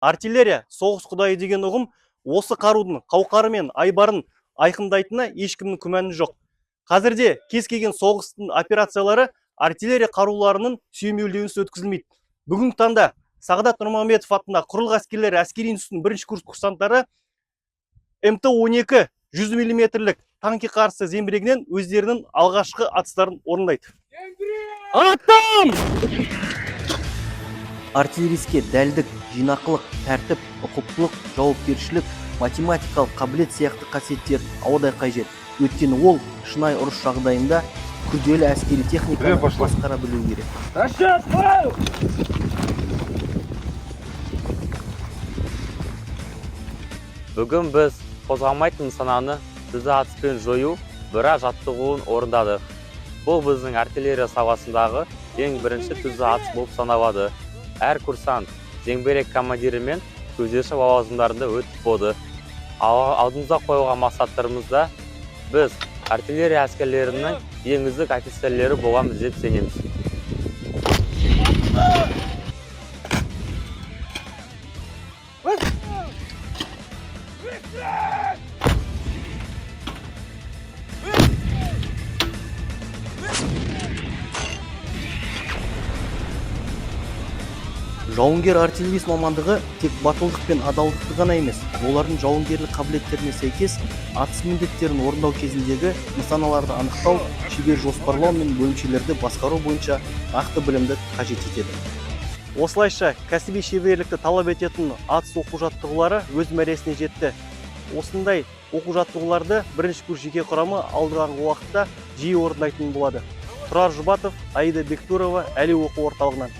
Артиллерия соғыс құдайы деген ұғым осы қарудың қауқары мен айбарын айқындайтынына ешкімнің күмәні жоқ. Қазірде кез келген соғыстың операциялары артиллерия қаруларының сүйемелдеуінсіз өткізілмейді. Бүгінгі таңда Сағдат Нұрмағамбетов атындағы құрылғы әскерлері әскери институтының бірінші курс курсанттары МТ-12 100 миллиметрлік танкке қарсы зеңбірегінен өздерінің алғашқы атыстарын орындайды. Аттым! Артиллеристке дәлдік, жинақылық, тәртіп, ұқыптылық, жауапкершілік, математикалық қабілет сияқты қасиеттер ауадай қажет. Өйткені ол шынайы ұрыс жағдайында күрделі әскери техниканы Пошла. басқара білуі керек. Расчет, файл! Бүгін біз қозғалмайтын нысананы түзу атыспен жою біраз жаттығуын орындадық. Бұл біздің артиллерия саласындағы ең бірінші түзу атыс болып саналады. Әр курсант зеңбірек командирі мен көздеуші лауазымдарында өтіп болды. Алдымызға қойылған мақсаттарымызда біз артиллерия әскерлерінің ең үздік офицерлері боламыз деп сенеміз. Жауынгер артиллерист мамандығы тек батылдық пен адалдықты ғана емес, олардың жауынгерлік қабілеттеріне сәйкес атыс міндеттерін орындау кезіндегі нысаналарды анықтау, шебер жоспарлау мен бөлімшелерді басқару бойынша нақты білімді қажет етеді. Осылайша, кәсіби шеберлікті талап ететін атыс оқу жаттығулары өз мәресіне жетті. Осындай оқу жаттығуларды бірінші курс жеке құрамы алдағы уақытта жиі орындайтын болады. Тұрар Жұбатов, Аида Бектурова, Әли оқу орталығынан.